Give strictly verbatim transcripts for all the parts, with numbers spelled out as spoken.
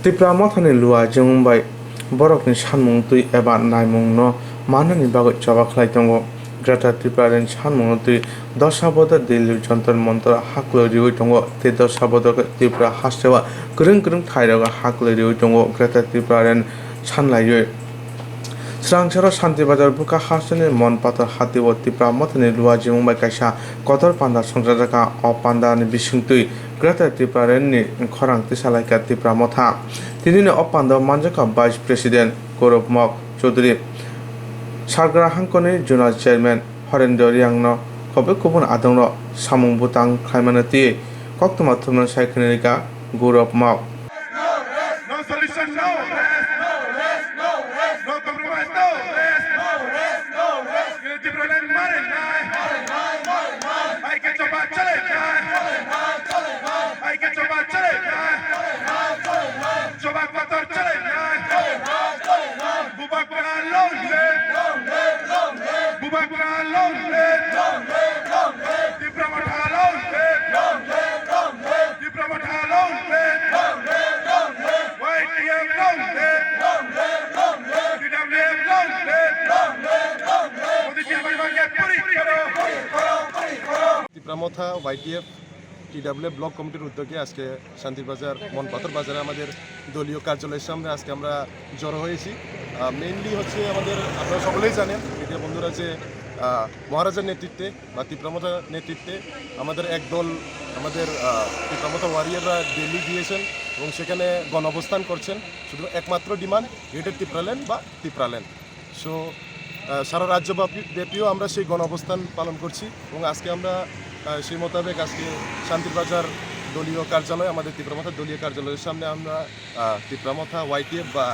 Tipra Mothani luajimung bai borokni sanmung twi eba naimungno mannani bagwi choba khlai tongo. Greater Tipraland sanmungno twi Dasabodor Delhi Jantar Mantar haklwi riwi tongo tei Dasabodor khe Tripura hasteo kwrwng kwrwng thairogo haklwi riwi tongo Greater Tipraland sanlaiwi. Swrangsaro Shanti Bazar bwkha hasteni Mon Pathor hatio Tipra Mothani luajimung bai kaisa kotor panda songchajakha. O pandani bisingtwi Greater Tipralandni khorang tisalaikha Tipra Motha. Tinini o pandao manjakha Vice President Gaurav Mok Chaudhary, Sargra hangkoni Zonal Chairman Horendra Riangno, khobwi kubun adongrok samung bwtang khlaimano twiwi koktwma thumnani sai khwnarikha Gaurav Mok. No solution, no rest. No compromise, no rest. Tipraland mare nai. Ai ke choba chale nai. Ai ke choba chale nai. Choba kotor chale nai. Bubagra long live. Bubagra long live. Tipra Motha long live. Tipra Motha long live. Y T F long live. T W F long live. Modi জি ভাই ভাই পরি করো। Tipra Motha, Y T F, T W F block কমিটির উদ্যোগে আজকে শান্তির বাজার, মন পাথর বাজারে আমাদের দলীয় কার্যালয়ের সামনে আজকে আমরা জড়ো হয়েছি। মেইনলি হচ্ছে আমাদের, আপনারা সকলেই জানেন, মিডিয়া বন্ধুরা, যে আহ, মহারাজার নেতৃত্বে বা তিপ্রামথার নেতৃত্বে আমাদের এক দল, আমাদের আহ, তিপ্রামথা ওয়ারিয়ররা দিল্লি গিয়েছেন এবং সেখানে গণঅবস্থান করছেন। শুধু একমাত্র ডিমান্ড, গ্রেটার তিপ্রাল্যান্ড বা তিপ্রাল্যান্ড। সো সারা রাজ্যব্যাপী ব্যাপীও আমরা সেই গণঅবস্থান পালন করছি এবং আজকে আমরা আহ, সেই মোতাবেক আজকে শান্তির বাজার দলীয় কার্যালয়, আমাদের তিপ্রামথার দলীয় কার্যালয়ের সামনে আমরা আহ, তিপ্রামথা ওয়াইটিএফ বা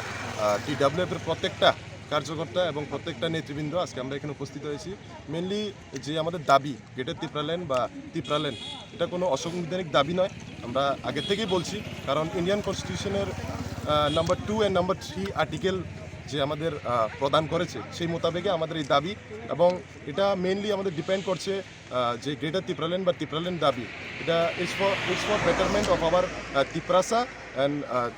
টিডাব্লিউএফ এর প্রত্যেকটা কার্যকর্তা এবং প্রত্যেকটা নেতৃবৃন্দ আজকে আমরা এখানে উপস্থিত হয়েছি। মেনলি যে আমাদের দাবি, গ্রেটার তিপ্রাল্যান্ড বা তিপ্রাল্যান্ড, এটা কোনো অসাংবিধানিক দাবি নয়। আমরা আগে থেকেই বলছি, কারণ ইন্ডিয়ান কনস্টিটিউশনের number two and number three article যে আমাদের আহ, প্রদান করেছে, সেই মোতাবেকে আমাদের এই দাবি। এবং এটা মেইনলি আমাদের ডিপেন্ড করছে আহ, যে গ্রেটার তিপ্রাল্যান্ড বা তিপ্রাল্যান্ড দাবি, এটা is for, it's for betterment of our Tiprasa and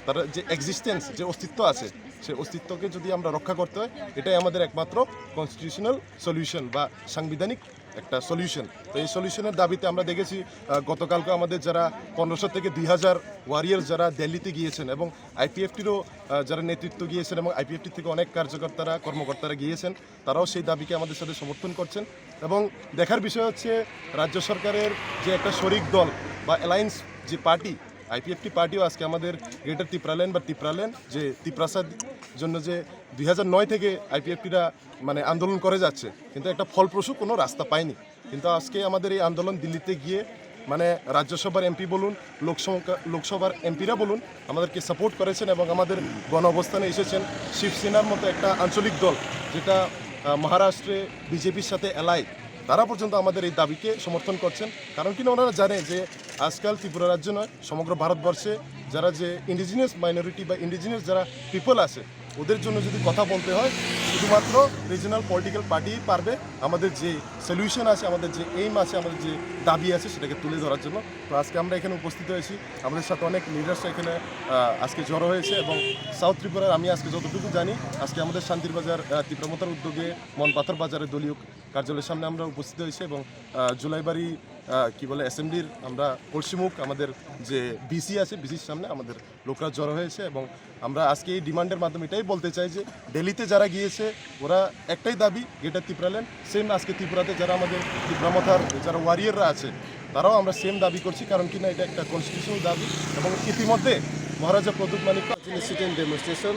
তারা যে এক্সিস্টেন্স, যে অস্তিত্ব আছে, সেই অস্তিত্বকে যদি আমরা রক্ষা করতে হয়, এটাই আমাদের একমাত্র কনস্টিটিউশনাল সলিউশন বা সাংবিধানিক একটা সলিউশন। তো এই সলিউশনের দাবিতে আমরা দেখেছি আহ, গতকালকে আমাদের যারা পনেরোশো থেকে দুই হাজার ওয়ারিয়ার্স যারা দিল্লিতে গিয়েছেন এবং আইপিএফটিরও যারা নেতৃত্ব গিয়েছেন এবং আইপিএফটি থেকে অনেক কার্যকর্তারা, কর্মকর্তারা গিয়েছেন, তারাও সেই দাবিকে আমাদের সাথে সমর্থন করছেন। এবং দেখার বিষয় হচ্ছে, রাজ্য সরকারের যে একটা শরিক দল বা অ্যালায়েন্স যে পার্টি, আইপিএফটি পার্টিও আজকে আমাদের গ্রেটার তিপ্রাল্যান্ড বা তিপ্রাল্যান্ড যে তিপ্রাসার জন্য যে দুই হাজার নয় থেকে আইপিএফটিরা মানে আন্দোলন করে যাচ্ছে, কিন্তু একটা ফলপ্রসূ কোনো রাস্তা পায়নি। কিন্তু আজকে আমাদের এই আন্দোলন দিল্লিতে গিয়ে, মানে, রাজ্যসভার এমপি বলুন, লোকসভা, লোকসভার এমপিরা বলুন, আমাদেরকে সাপোর্ট করেছেন এবং আমাদের গণ অবস্থানে এসেছেন। শিবসেনার মতো একটা আঞ্চলিক দল, যেটা আহ, মহারাষ্ট্রে বিজেপির সাথে অ্যালাই, তারা পর্যন্ত আমাদের এই দাবিকে সমর্থন করছেন। কারণ কিনা ওনারা জানে যে আজকাল ত্রিপুরা রাজ্য নয়, সমগ্র ভারতবর্ষে যারা যে ইন্ডিজিনাস মাইনরিটি বা ইন্ডিজিনাস যারা পিপল আছে, ওদের জন্য যদি কথা বলতে হয়, শুধুমাত্র রিজিওনাল পলিটিক্যাল পার্টি পারবে আমাদের যে সলিউশন আছে, আমাদের যে এইম আছে, আমাদের যে দাবি আছে, সেটাকে তুলে ধরার জন্য। তো আজকে আমরা এখানে উপস্থিত হয়েছি, আমাদের সাথে অনেক লিডার্স এখানে আহ, আজকে জড়ো হয়েছে এবং সাউথ ত্রিপুরার, আমি আজকে যতটুকু জানি, আজকে আমাদের শান্তির বাজার আহ, তিপ্রামথার উদ্যোগে মন পাথর বাজারে দলীয় কার্যালয়ের সামনে আমরা উপস্থিত হয়েছি এবং আহ, জুলাইবাড়ি আহ, কি বলে, অ্যাসেম্বলির আমরা পশ্চিমমুখ আমাদের যে বিসি আছে, বিসির সামনে আমাদের লোকরা জড়ো হয়েছে। এবং আমরা আজকে এই ডিমান্ডের মাধ্যমে এটাই বলতে চাই যে দিল্লিতে যারা গিয়েছে, ওরা একটাই দাবি, গ্রেটার তিপ্রাল্যান্ড। সেম আজকে ত্রিপুরাতে যারা আমাদের তিপ্রামথার যারা ওয়ারিয়ররা আছে, তারাও আমরা সেম দাবি করছি, কারণ কিনা এটা একটা কনস্টিটিউশনাল দাবি। এবং ইতিমধ্যে মহারাজা প্রদ্যুৎ Manikya Chini sit-in demonstration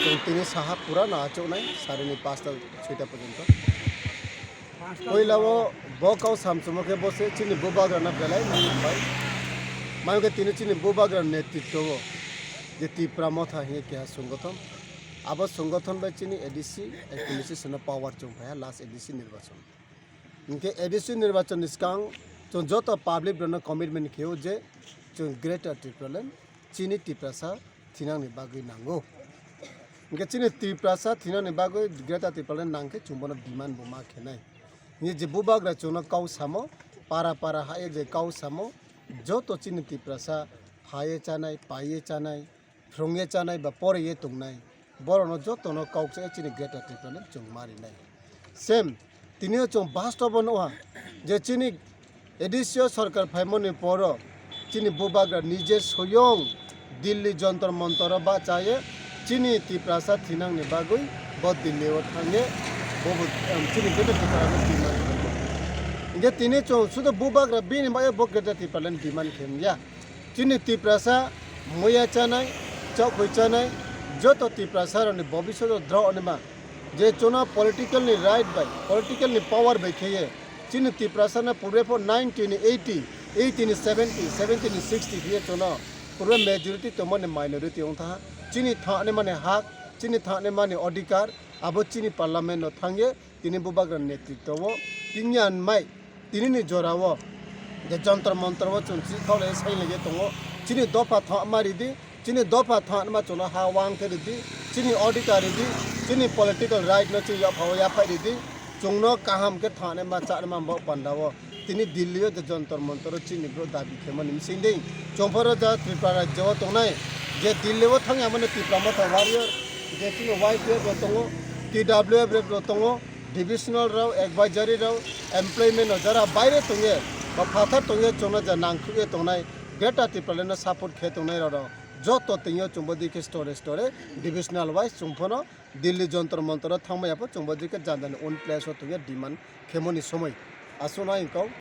chwng tini saha pura no achuknai, sarini pasta soita porjonto. Puila o bo kau samchwmo khe bo se chini bubagrano belai mani bai. Mani khe tini chini bubagra netritwo o je Tipra Motha hinkhe keha songothon. Abo songothon bai chini A D C, administration no power chwng phaiha last A D C nirbachon. Hinkhe A D C nirbachon ni swkang chwng joto public rokno commitment khe o je chwng Greater Tipraland chini Tiprasa thinangni bagwi nango. Hinkhe chini Tiprasa thinangni bagwi Greater Tipraland nangkhe chwng bono demand bo ma khenai. Hinkhe je bubagra chwngno kau samo, para para hai je kau samo, joto chini Tiprasa phaiye chanai, paiye chanai, phrwngye chanai ba poraiye tongnai, borokno jotono kok cha chini Greater Tipraland chwng ma rinai. Same, tini o chwng bastobo nukha je chini A D C o sorkar phaimani poro chini bubagra nije soyong Delhi Jantar Mantar o bahchaye chini Tiprasa thinangni bagwi bo Delhi o thangye bo bo, em, chini Greater Tipraland demand khaio. Hinkhe tini chwng sudo bubagra bini bagwi bo Greater Tipraland demand khaimya. Chini Tiprasa muya chanai, chokhui chanai, joto Tiprasa rokni bobiswt o draw onima je chwngno political ni right bai, political ni power bai kheye chini Tiprasa no purbe pho nineteen eighty, eighteen seventy, seventeen sixty kheye chwngno purbe majority tongmani minority wngtha. Chini thangni mani hak, chini thangni mani odhikar abo chini parliament no thangye tini bubagra netritwo o tini anmai tinini jorao je Jantar Mantar o chwng chikhaulai sailaiye tongo. Chini dopha thangma ridi, chini dopha thangma chwngno ha wang khe ridi, chini odhikar ridi, chini political right no chwng yaphao yaphai ridi, chwngno kaham khe thangma chanma bo pandao. Tini Delhi o je Jantar Mantar o chini bro dabi khaimani bisingdi chwngphoro ja Tripura rajyo o tongnai je Delhi o thangya mani Tipra Motha warrior je chini Y P F rok tongo, T W F rok tongo, divisional rok, advisory rok, employment rok jara baire tongye ba phatar tongye chwngno ja nangkhukye tongnai Greater Tipraland no support khe tongnai rok joto tongyo chwngbo dikhe store store divisional wise chwngphano Delhi Jantar Mantar o thangmaya pho chwngbo dikhe jani jani own place o tongya demand khemoni somoi aswkno ang kok.